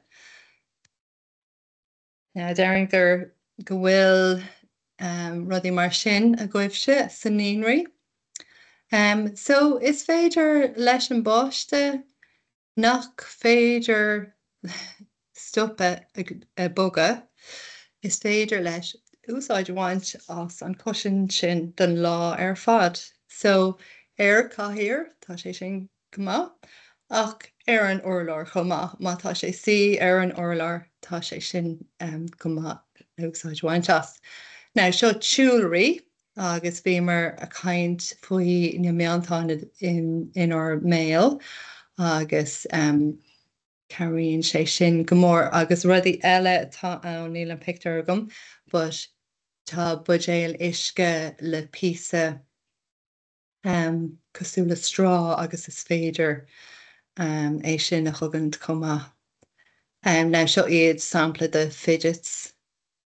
Now, déarfainn gur go bhfuil um, rudaí mar sin agaibhse sa naíonraí. Um, so is féidir leis an bpáiste nach féidir stopadh ag bogadh, is féidir leis úsáid a bhaint as an cushion sin don lá ar fad. So ar cathaoir, tá sé sin go maith, ach ar an urlár chomh maith. Má tá sé suí ar an urlár, tá sé sin um, go maith úsáid a bhaint as. Now seo tsiúlraí agus bhíomar ag caint faoi na meantáin inár mbéal agus um, cabhraíonn sé sin go mór agus rudaí eile atá ann níl an pictiúr agam, but tá buidéal uisce le píosa um, cosúil le straw agus is féidir um, é sin a thugaint chomh maith. Um, now seo iad sampla de fidgets.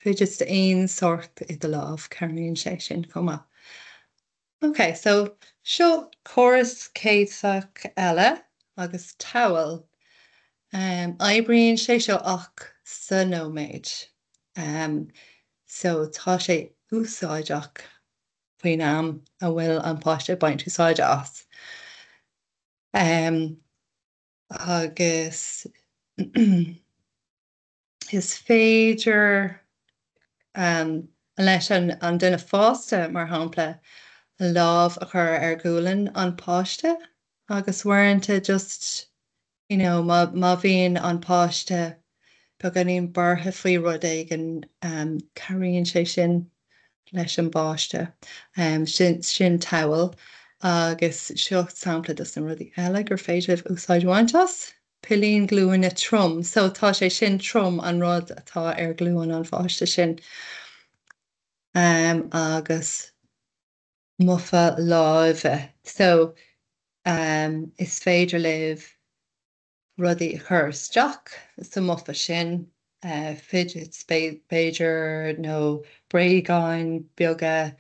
Fidgets d'aon sórt i do lámh, cabhraíonn sé sin chomh maith. Ok, so seo córas céadfach eile agus towel. Um, oibríonn sé seo ach sa nóiméad. Um, so tá sé úsáideach faoin am a bhfuil an páiste ag baint úsáide as. Um, agus is féidir um, leis an, an duine fásta mar shampla lámh a chur ar ghualainn an páiste agus uaireanta just you know, má, má bhíonn an páiste beagáinín buartha faoi rud éigin, cabhraíonn sé sin leis an bpáiste. Sin, sin towel agus seo sampla dos na rudaí eile gur féidir libh úsáid a bhaint as. Pillín glúine trom, so tá sé sin trom an rud atá ar ghlúin an pháiste sin. Agus mufa láimhe, so is féidir libh rudaí a chur isteach sa mufa sin, fidgets b'fhéidir nó bréagáin beaga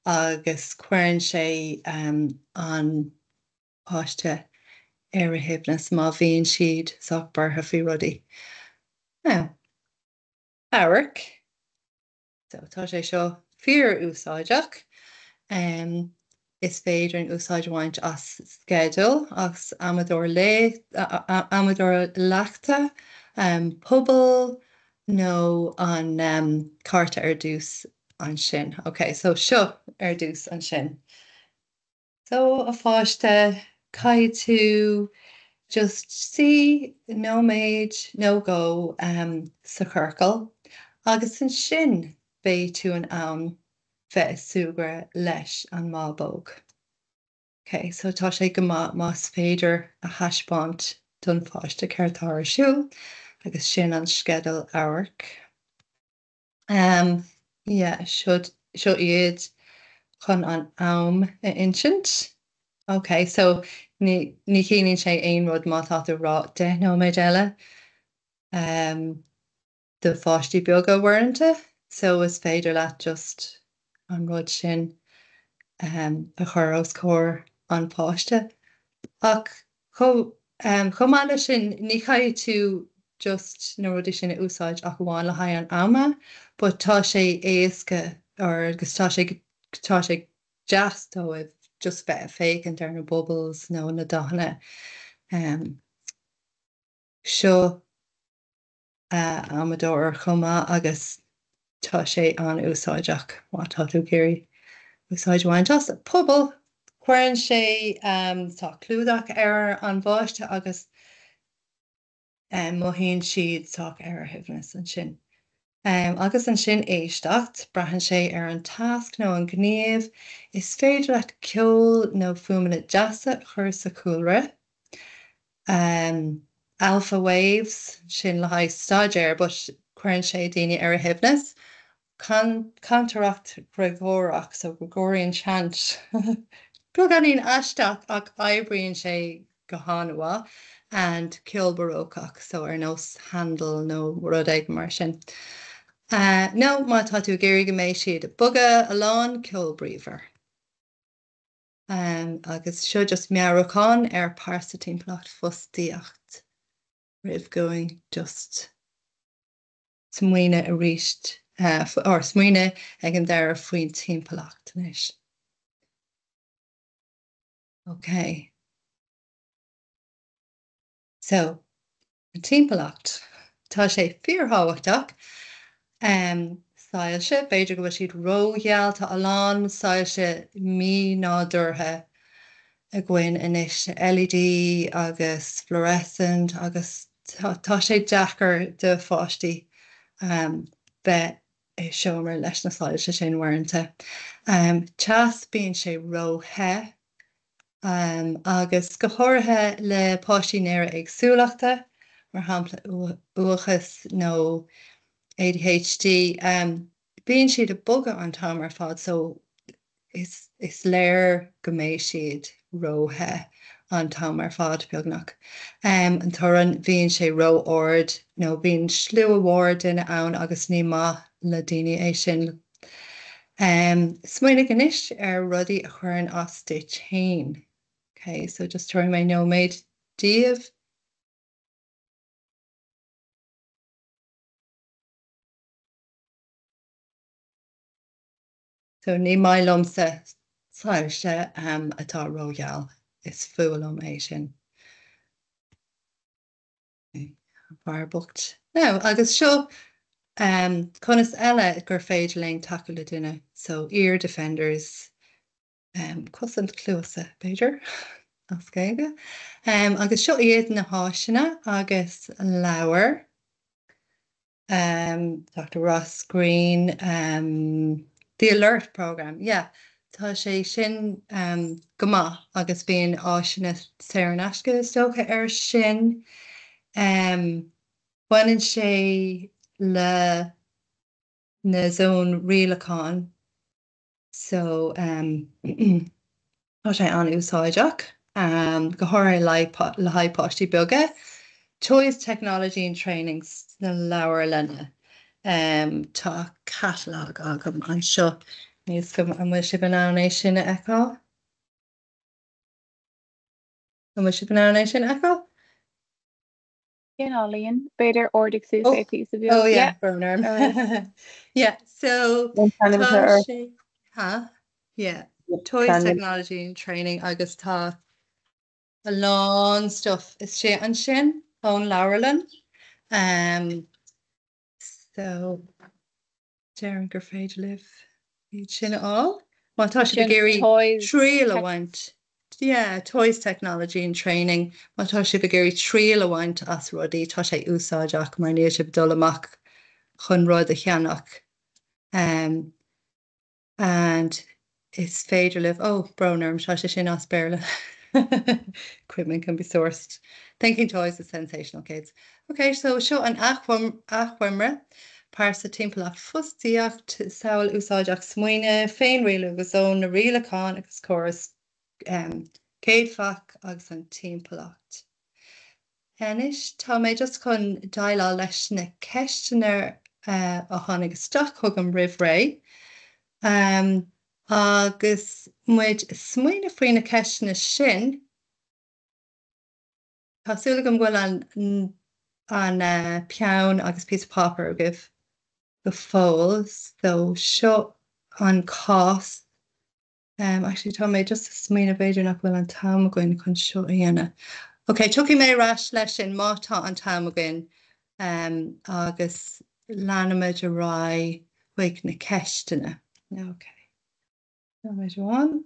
agus cuireann sé an páiste ar a shuaimhneas má bhíonn siad sách buartha faoi rudaí. Now, amharc. So tá sé seo fíor-úsáideach. Is féidir an úsáid a bhaint as sceideal, as amadóir amadóir leachta, puball nó an cárta ar dtús ansin. Ok, so seo ar dtús ansin. So, a pháiste, caithfidh tú just suí nóiméad nó dhó sa chiorcal agus ansin beidh tú in ann bheith ag súgradh leis an mbábóg. Ok, so tá sé go maith más féidir a thaispeáint don pháiste céard atá ar siúl agus sin an sceideal amhairc. Yeah, seo, seo iad chun an am a insint. Ok, so ní, ní chiallaíonn sé aon rud má tá tú ag rá 10 nóiméad eile do pháistí beaga uaireanta, so is féidir leat just an rud sin a chur os comhair an pháiste. Ach chomh chomh maith leis sin, ní chaithfidh tú just na rudaí sin a úsáid ach amháin le haghaidh an ama, but tá sé éasca or agus tá sé tá sé deas dóibh just bheith ag féachaint ar na bubbles nó na dathanna seo. amadóir chomh maith agus tá sé an-úsáideach má tá tú ag iarraidh úsáid a bhaint as. Puball, cuireann sé, tá clúdach ar an bpáiste agus mothaíonn siad sách ar a shuaimhneas ansin. Agus ansin éisteacht, braitheann sé ar an tasc nó an gníomh, is féidir leat ceol nó fuaimeanna deasa a chur sa chúlra. Alpha waves, sin le haghaidh staidéir but cuireann sé daoine ar a shuaimhneas. Cantaireacht Ghreagórach, so Gregorian chant, beagáinín aisteach ach oibríonn sé go han-mhaith, and ceol barócach, so ar nós Handel nó rud éigin mar sin. Nó má tá tú ag iarraidh go mbeidh siad ag bogadh a lán, ceol bríomhar. Agus seo just meabhrúchán ar pearsa timpeallacht fostaíocht roimh dúinn just smaoineamh arís or smaoineamh ag an deireadh faoin timpeallacht anois. Ok. So, an timpeallacht. Tá sé fíorthábhachtach. Soilse, b'fhéidir go bhfuil siad rógheal, tá a lán soilse mí-nádúrtha againn anois, LED agus fluorescent agus tá sé deacair do pháistí bheith i seomra leis na soilse sin uaireanta. Teas, bíonn sé ró-the. Agus go háirithe le páistí néara-éagsúlachta, mar shampla uathachas nó ADHD, bíonn siad ag bogadh an t-am ar fad so is léir go mbeidh siad ró-the an t-am ar fad, beagnach. An torann, bíonn sé ró-ard nó bíonn slua mhór duine ann agus ní maith le daoine é sin. Smaoinigh anois ar rudaí a chuireann as duit féin. Ok, so just tabharfaidh mé nóiméad daoibh. So ní maith liomsa soilse atá rógheal. Is fuath liom é sin. Fear bocht. Now, agus seo conas eile gur féidir linn tacú le duine. So, ear defenders, cosaint cluasa, b'fhéidir, as Gaeilge. Agus seo iad na háiseanna agus leabhair. Um, Dr. Ross Greene, um, The Alert Programme, yeah. Tá sé sin um, go maith agus bíonn áiseanna saor in aisce is dócha air sin. Um, baineann sé le na zóin rialacháin So tá sé an-úsáideach, go háirithe le haghaidh páistí beaga. Toys, Technology and Training sna leabharlanna. Tá catalog agam anseo. Níl 'fhios agam an bhfuil sibh in ann é sin a fheiceáil? An bhfuil sibh in ann é sin a fheiceáil? Cineáilín, b'fhéidir ardaigh suas é píosa beag. Oh yeah, brón orm. Yeah, so tá sé, huh? Yeah, Toys Technology and Training agus tá a lán stuff istigh ansin ón leabharlann. Um, so Déarfainn gur féidir libh iad sin a fháil. Má tá sibh ag iarraidh triail a bhaint, yeah, Toys Technology and Training, má tá sibh ag iarraidh triail a bhaint as rudaí, tá sé úsáideach mar níl sibh ag dul amach chun rud a cheannach. Um, and is féidir libh, oh, brón orm, tá sé sin as Béarla. Equipment can be sourced. Thinking Toys is Sensational Kids. Ok, so seo an achoimre, pearsa, timpeallacht, fostaíocht, samhail úsáideach smaoineamh, féinrialú agus zón na rialachán agus córas céadfach agus an timpeallacht. Anois tá mé just chun déileáil leis na ceisteanna a tháinig isteach chugam roimh ré. Agus muid ag smaoineamh faoi na ceisteanna sin, tá súil agam go bhfuil an an peann agus píosa páipéir agaibh go fóill. So seo an cás. Actually tá mé just ag smaoineamh b'fhéidir nach bhfuil an t-am againn chun seo a dhéanamh. Ok, tiocfaidh mé ar ais leis sin má tá an t-am againn agus leanfaimid ar aghaidh chuig na ceisteanna. Ok. Nóiméad amháin.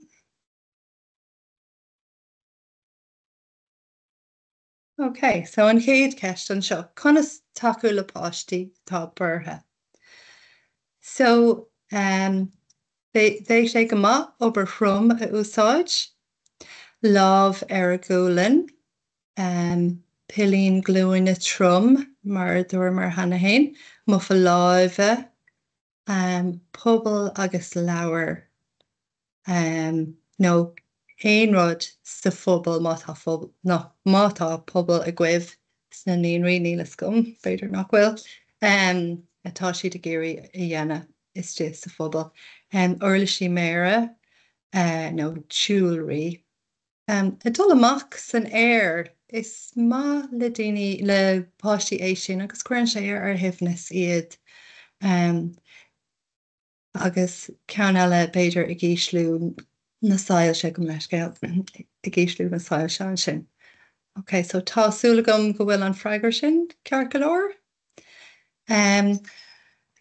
Ok, so an chéad cheist anseo, conas tacú le páistí atá buartha? So, um, bheadh sé go maith obair throm a úsáid, lámh ar a gualainn, um, pillín glúine trom, mar a dúramar cheana féin, mufa láimhe, pobal agus leabhair nó aon rud sa phobal má tá nó má tá pobal agaibh sna naíonraí, níl fhios agam, b'fhéidir nach bhfuil, atá siad ag iarraidh a dhéanamh istigh sa phobal. Uirlisí méire nó jewellery. Ag dul amach san aer, is maith le daoine, le páistí é sin agus cuireann sé ar a shuaimhneas iad. Agus ceann eile, b'fhéidir ag ísliú na soilse, gabh mo leithscéal, ag ísliú na soilse ansin. Ok, so tá súil agam go bhfuil an freagra sin ceart go leor. An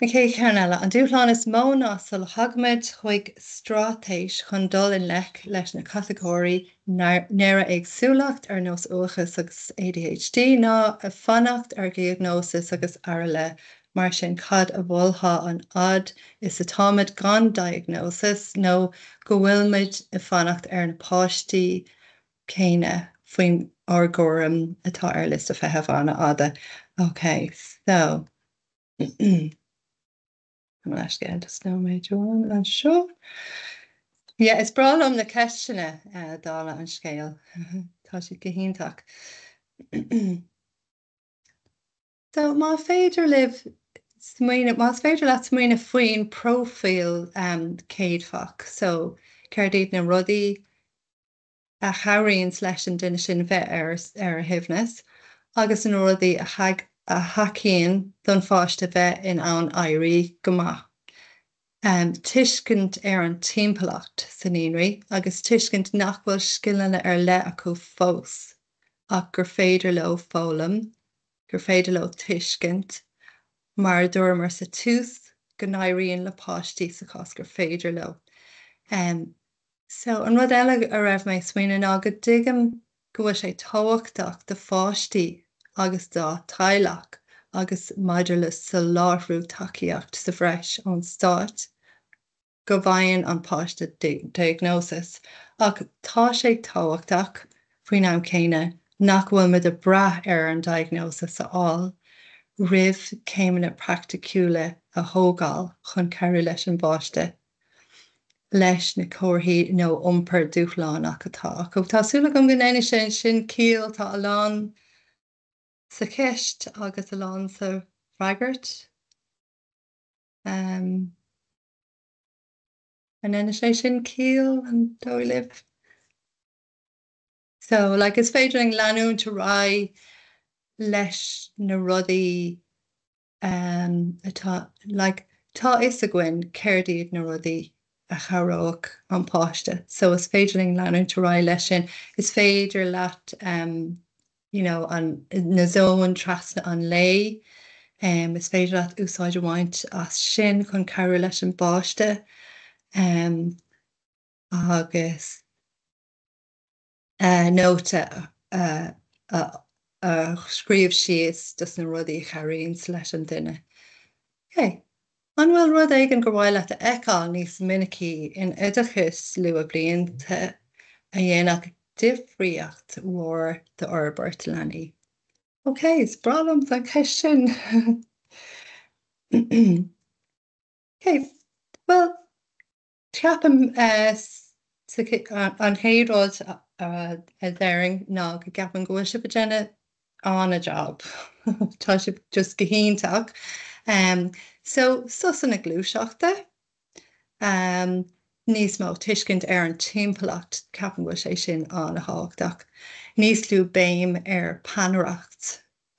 chéad cheann eile, an dúshlán is mó ná sula thagaimid chuig straitéis chun dul i ngleic leis na catagóirí néara-éagsúlacht ar nós uathachas agus ADHD ná fanacht ar dhiagnósis agus araile Mar sin cad a mholfá an fhad is atáimid gan diagnósis nó go bhfuilimid ag fanacht ar na páistí céanna faoin ár gcúram atá ar liosta feithimh an-fhada. Ok, so Gabh mo leithscéal just nóiméad amháin anseo. Yeah, is breá liom na ceisteanna, dála an scéil. Tá siad go hiontach. So má féidir libh smaoineamh, más féidir leat smaoineamh faoin próifíl céadfach, so céard iad na rudaí a chabhraíonns leis an duine sin bheith ar ar a shuaimhneas agus na rudaí a a thacaíonn don pháiste bheith in ann éirí go maith. Tuiscint ar an timpeallacht sa naíonraí agus tuiscint nach bhfuil scileanna ar leith acu fós ach gur féidir leo foghlaim, gur féidir leo tuiscint, mar a dúramar sa tús, go n-éiríonn le páistí sa chás gur féidir leo. So, an rud eile a raibh mé ag smaoineamh ná go dtuigim go bhfuil sé tábhachtach do pháistí agus dá teaghlach agus maidir le soláthrú tacaíocht sa bhreis ón stát go bhfaigheann an páiste diagnósis, ach tá sé tábhachtach, faoin am céanna, nach bhfuil muid ag brath ar an diagnósis a fháil roimh céimeanna praiticiúla a thógáil chun cabhrú leis an bpáiste leis na comharthaí nó iompar dúshlánach atá acu. Tá súil agam go ndéanann sé sin ciall, tá a lán sa cheist agus a lán sa bhfreagairt. An ndéanann sé sin ciall, an dóigh libh? So, like, is féidir linn leanúint ar aghaidh leis na rudaí atá, like, tá a fhios againn céard iad na rudaí a chabhródh an páiste so is féidir linn leanúint ar aghaidh leis sin. Is féidir leat um, you know, an, na zóin trasna an lae, um, is féidir leat úsáid a bhaint as sin chun cabhrú leis an bpáiste um, agus nóta a scríobh síos dos na rudaí a chabhraíonns leis an duine. Ok. An bhfuil rud éigin gur mhaith leat a fheiceáil níos minicí in oideachas luathbhlianta a dhéanfadh difríocht mhór d'fhorbairt leanaí? Ok, is breá liom an cheist sin. Ok, bhuel, Ceapaim an chéad rud a déarfainn ná go gceapaim go bhfuil sibh ag déanamh an-jab. Tá sibh just go hiontach. So sosanna gluaiseachta, níos mó tuiscint ar an timpeallacht, ceapaim go bhfuil sé sin an-thábhachtach. Níos lú béim ar peannaireacht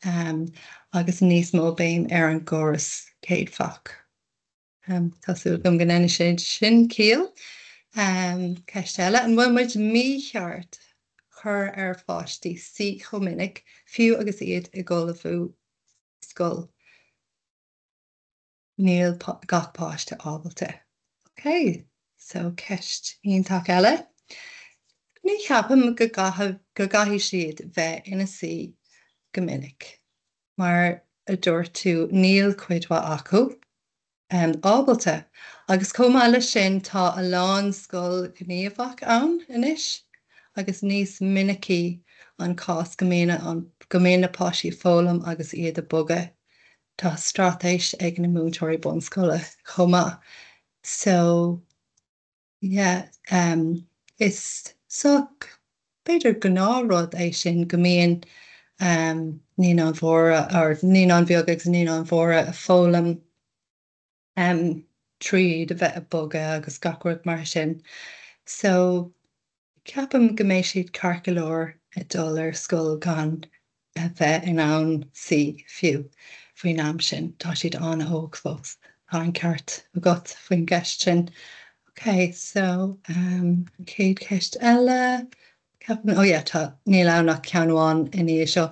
agus níos mó béim ar an gcóras céadfach. Tá súil agam go ndéanann sé sin ciall. Ceist eile, an bhfuil muid mícheart cur ar pháistí suí chomh minic, fiú agus iad ag ullmhú scoil? Níl gach páiste ábalta. Ok, so ceist iontach eile. Ní cheapaim go go gcaithfidh siad bheith ina suí go minic. Mar a dúirt tú, níl cuid mhaith acu ábalta. Agus chomh maith leis sin, tá a lán scoil ghníomhach ann anois agus níos minicí an cás go mbíonn an, go mbíonn na páistí ag foghlaim agus iad ag bogadh. Tá straitéis ag na múinteoirí bunscoile chomh maith. So. Yeah, is sách, b'fhéidir gnáthrud é sin go mbíonn naíonáin mhóra or naíonáin bheaga agus naíonáin mhóra ag foghlaim tríd a bheith ag bogadh agus gach rud mar sin. So ceapaim go mbeidh siad ceart go leor ag dul ar scoil gan a bheith in ann suí fiú faoin am sin. Tá siad an-óg fós. Tá an ceart agat faoin gceist sin. Ok, so um, an chéad cheist eile. Ceapaim, oh yeah, tá, níl ann ach ceann amháin i ndiaidh seo.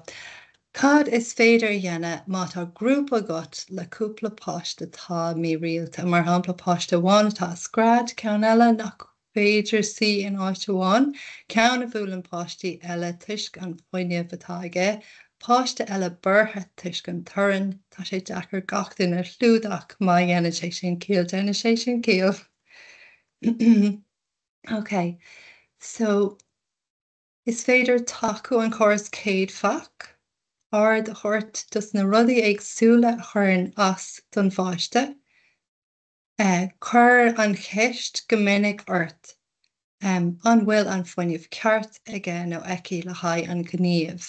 Cad is féidir a dhéanamh má tá grúpa agat le cúpla páiste atá mírialta? Mar shampla, páiste amháin atá ag scread, ceann eile nach féidir suí in áit amháin, ceann a bhuaileann páistí eile toisc an fuinneamh atá aige, páiste eile buartha toisc an torann, tá sé deacair gach duine a chlúdach má dhéanann sé sin ciall, déanann sé sin ciall. Ok, so is féidir tacú an córas céadfach, aird a thabhairt dos na rudaí éagsúla a chuireann as don pháiste, Cuir an cheist go minic ort an bhfuil an fuinneamh ceart aige nó aici le haghaidh an ghnímh.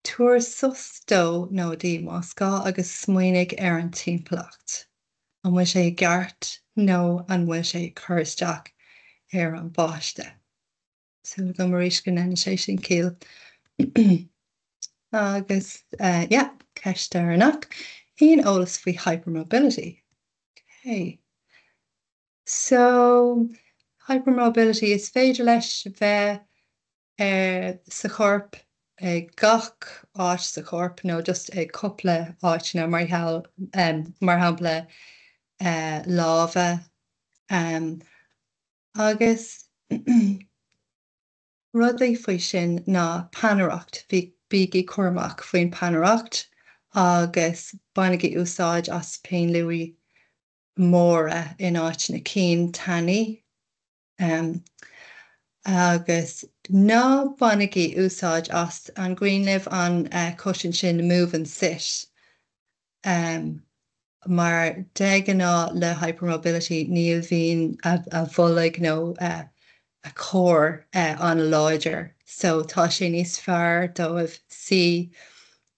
Tabhair sos dó nó di más gá agus smaoinigh ar an timpeallacht. An bhfuil sé i gceart nó an bhfuil sé ag cur isteach ar an bpáiste? Súil agam arís go ndéanann sé sin ciall. Agus yeah, ceist deireanach, aon eolas faoi hypermobility? Okay. So, hypermobility, is féidir leis bheith ar, sa chorp, ag gach áit sa chorp nó just ag cúpla áiteanna mar gheall, mar shampla lámha, Agus rudaí faoi sin ná peannaireacht, bhí, bígí cúramach faoin peannaireacht. Agus bainigí úsáid as pinn luaidhe móra in áit na cinn tanaí. Agus ná bainigí úsáid as, an cuimhin libh an cushion sin move and sit? Mar de ghnáth le hypermobility níl bhíonn a bholg nó a core an-láidir so tá sé níos fearr dóibh suí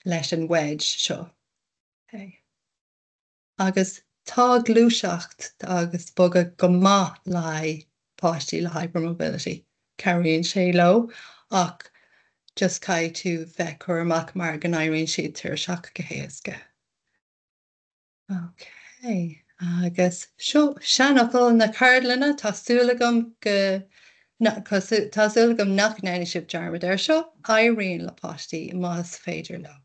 leis an wedge seo. Okay. Agus tá gluaiseacht agus bogadh go maith le haghaidh páistí le hypermobility. Cabhraíonn sé leo ach just caithfidh tú bheith cúramach mar go n-éiríonn siad tuirseach go héasca. Ok, agus seo seanfhocal na ceardlainne, tá súil agam go tá súil agam nach ndéanfaidh sibh dearmad air seo, éiríonn le páistí más féidir leo.